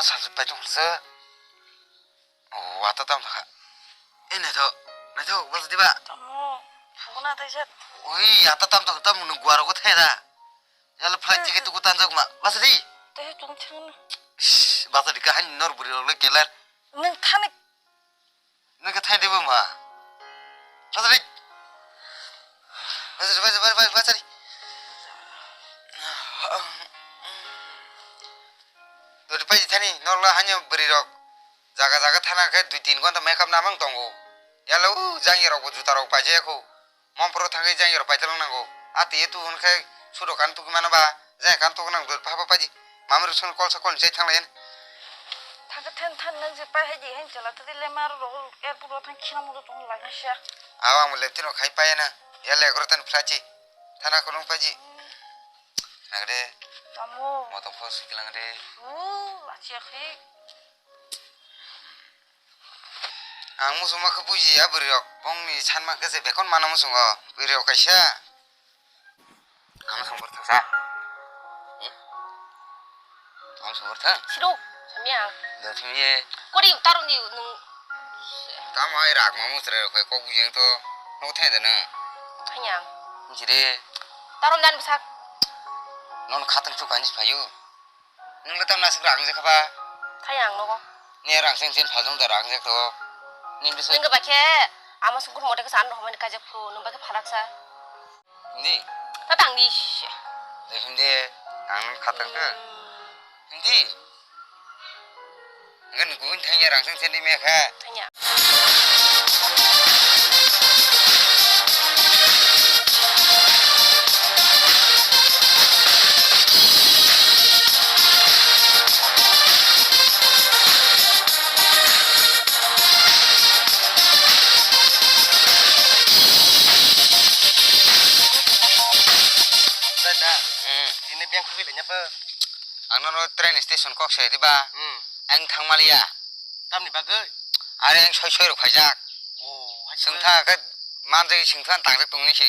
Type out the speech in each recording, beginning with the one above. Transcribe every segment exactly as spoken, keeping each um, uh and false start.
Sajwk pai tong kha. Oh, wata tam kha. Eh, naithok, naithok, bas diba? Tamo, phukuna taisa. Oi, yata tam tong tam nung guaro ko theda. Yala flight ticket tu kutan jok ma. Bas di. Taisa tong thang. Shh, bas di ka han nor buri rok le kelar. Nung thani. Nung ka thai diba ma. Bas di. Bas di, bas di, bas di, bas di. Dori pai thani, nokla hanyo bwrwi rok jaga jaga thana khe dui tin ghonta makeup namang tongo. Yalo o jangya rok bo juta rok paijaya kho. Mompro thangwi jangya rok paitolong nango. A twi tu hwn khe sudo kan tuki mano ba, jaya kan tuku nang dori pha pha paidi. Mami rok song kol sa kol ni chai thang lai. Thang khe then than nang je pai hai di hen chela tadi le mar rok airport rok thang khina mo tong lai sia. Awa mo leptin rok khai paya na. Yalo egarotan flight chi. Thana khulung paidi. Nagre. Tamo. Moto pho siklang re. Ooh, achi akhi. Ang muchungma khe bujiya bwrwi rok. Bongni sanma khe je bekon mano muchungo. Bwrwi rok kaisa. Ang songkor thangsa. Hmm? Ang songkor thang. Siro, samya. Da thumye. Kori taruni nung. Tamo ai rak ma muchre rok kok bujeng to. No thang da nang. Thanya. Jire. Tarom dan bwsak. Non khatang chu kanji phayu. Nung le tam nasik rang je khaba. Thai ang nogo. Ni rang seng seng phajong da rang je to. Ni bisa. Nung ba khe ama sukur mote ke san rohmani kajak phuru nung ba khe phalak sa. Ni. Ta tang ni. Dehim de ang khatang ke. Hmm. Hindi. Ngan guin thanya rang seng seng ni me kha. Thanya. Dada, hmm, tini beng khogwi lainya bo. Ang nono train station kok se diba? Hmm. Ang thangmaliya. Tamni bagwi? Are ang soi soi rok khaijak. Oh, hai. Sengtha khe manjai sengtha tangjak tongni si.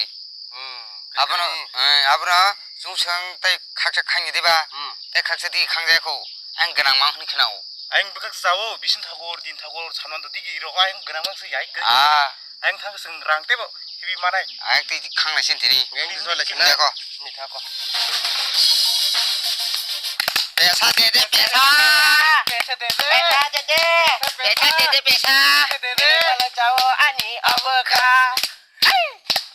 Hmm. Abono, eh, abono chwng swkang tei khaksa khangni diba? Hmm. Tei khaksa di khangjaya kho. Ang gwnang mang hwnwi khwnao. Ang bwkhak sao, bising thago, din thago, sanmanta digi rok ang gwnang mang se yai kwrwi. Ah. Ang thang swng rang tebo hibi manai. Ang tei khang nai sin tini. Ang tei soi lai sina. Deko. Ni thako. Pesa de de, pesa. Pesa de de. Pesa de de. Pesa de de, pesa. Pesa de de. Mala chao ani abakha.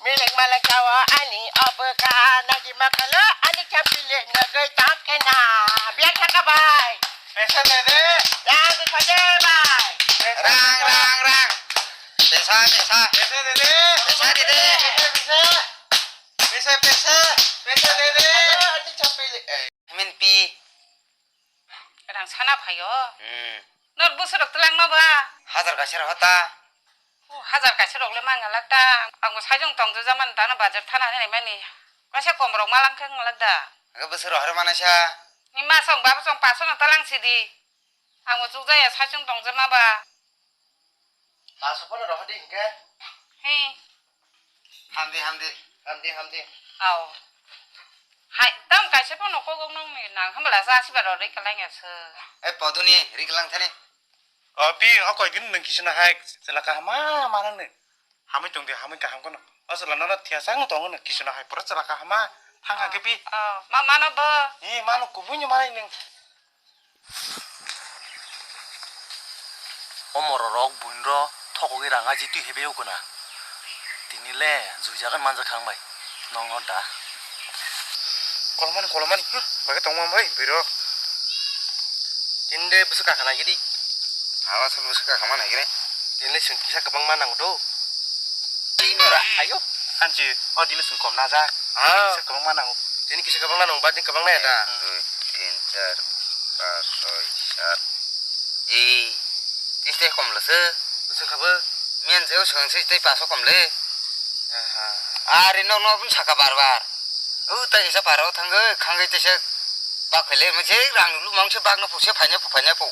Milik malak jawa ani obwkha nagi makalo ani chapili nagwi tangkhe na. Biar thaka bai. Pesa dede. Yang di khaje bai. Rang, rang, rang. Pesa, pesa. Pesa dede. Pesa dede. Pesa, pesa. Pesa, pesa. Pesa dede. Ani chapili. Eh. Amin pi. Rang sana phaio. Hmm. Nor buswk rok twlang no ba? Hajar kaisa rok hota. Oh, hajar kaisa rok le mang alak ta. Ang bo sajong tong jaman ta no bazar thana hinai mani. Kaisa kom rok malang khe ngalak da. Aga buswk rok haro manasa. Ni ma song baba song paso no talang sidi. Ang bo chuk jaya sajong tong jama ba. Paso phano rohor di hinkhe. He. Hamdi, hamdi. Hamdi, hamdi. Au. Hai, tam kaisa phano kok nong ni nang hambala sa siba ro ri kalang ya se. Eh, poduni, ri kalang thani. O, pi, o koi din nang kisuna hai, sela kahama, manang ni. Hamui tong di, hamui kaham kono. O sela nono thia sang tong no kisuna hai, pura sela kahama. Thang ha ke pi. Oh, ma mano bo. Eh, mano kubui ni manai ning. O mororok buinrok thokogwi rang aji twi hebai ukuna. Tini le juijagan manjakha ang bai. Nongo da. Kolomani, kolomani. Hmm, bagwi tongma bai, buirok. Tini de bwswk kakha naigidi. Abo aswk bwswk kakha ma naigire. Tini le chwng kisa kwbangma nango do. Ayo. Hanchi, o dili chwng kom najak. Ah. Kisa kwbangma nango. Tini kisa kwbangma nango, badin kwbangma ya da. Ek, dui, tin, char, pas, soi, sat. Ei, tiste kom lase. Bwswk kha bo? Miyan jeo swkang se tei paso kom le. Aha. Ari nok nok bun saka bar bar. U tai kisa paro thangwi khangwi tese bak phele mese rang lu mangse bak no puse phanya phu phanya phu.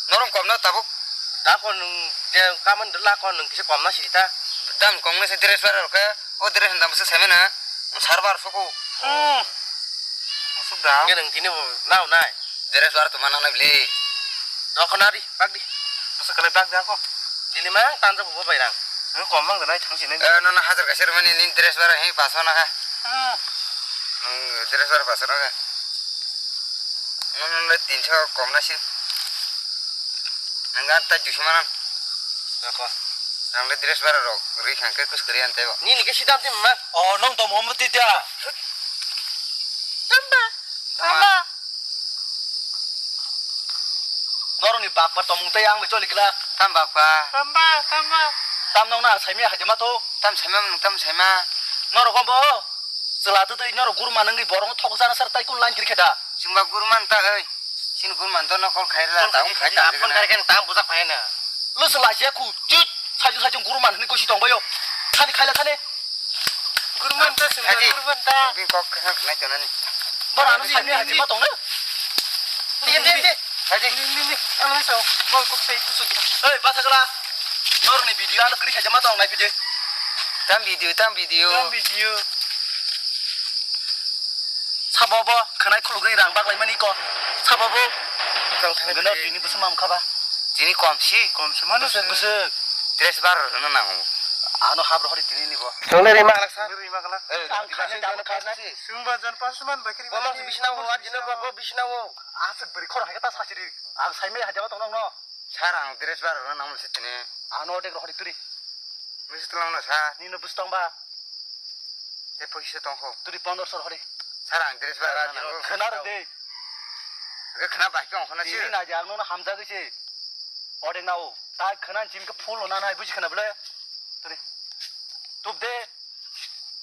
Norong kom na tabuk. Da ko nung je kaman dula ko nung kisa kom na sita. Dam kong na se dress bar ke. O dress dam se semena. Sarbar suku. Hmm. Suk da. Nge nung tini bo nau nai. Dress bar to manang na bile. Nokho nari, bagdi. Bwswk kwlai bagdi ako. Dili mang tanjak bo bai rang. Nung kom mang da nai thang sini. Eh, nono hajar kaisa rwmani nini dress bara hei paso naka. Ah. Nung dress bara paso naka. Nono le tinso kom na sin. Nang gan ta jusu manan. Nokho. Nang le dress bara rok ri khang ke kus kri an tebo. Nini ke sidam tim ma. Oh, nung to mo muti dia. Tamba. Tamba. Norokni bakpa tongmung tei ang bai choli glak. Tam bakpa? Tamba, tamba. Tam nokna saimaya haijama to? Tam saima nung tam saima. Norok hombo? Chwla twtwi norok gurma nungwi borokno thokjana sar tai kun line kiri khe da? Chwngba gurman ta oi. Chini gurman to nokol khairla ta ung khai ta phone kari khe ta bujak phai na. Lo chwla sia khu chut sajung sajung gurman hwnwi gosi tongbaio. Thani khaila thani. Gurman ta sing Haji. Gurman ta. Bini kok khna khna tonani. Bora ano sini haji ma tong na. Di di di. Haji. Di di di. Ano so bol kok sai tu sugi. Hei, basa kala. Norni video ano kri haji ma tong nai pide. Tam video, tam video. Tam video. Sabo bo khanai khulugwi rang baklai mani ko. Sabo bo. Kang thang Gana tini bwswk mam khaba. Tini kom si. Kom si mano Bwswk se. Bwswk. Dress bar rwna nango. Ano hap rohori tini ni bo. Chwngno rima glak sa. Rima glak. Eh, Ang khasi, ang khasi. Chwngba jan pasman bai kiri. Bo mang bisi nango, ar jino bo, bo bisi nango. Aswk bwrwi khoro hai ta sachiri. Ang saimai hai jaba tong nang no. Sar ang dress bar rwna nango se tini. Ano dek rohori turi. Bisi tlang na sa. Nino bwswk tong ba. Te poisa tongkho. Turi pondro sor hori. Sar ang dress bar rwna nango. Khna rw de. Ge khna bai kong khna si. Tini na jang no hamjagwi se. Ode nao. Ta khna chim ke full na nai buji khna bole. Turi. Tup de.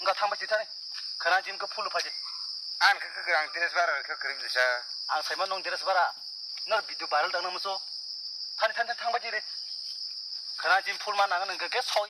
Nga thang ba si thani. Khna chim ke full phaji. An ke ke ang dress bar ke kri bisa. Ang saima nong dress bara. Nor video viral dang na muso. Thani thani thang ba ji re. Khna chim full ma nang nang ke ke soi.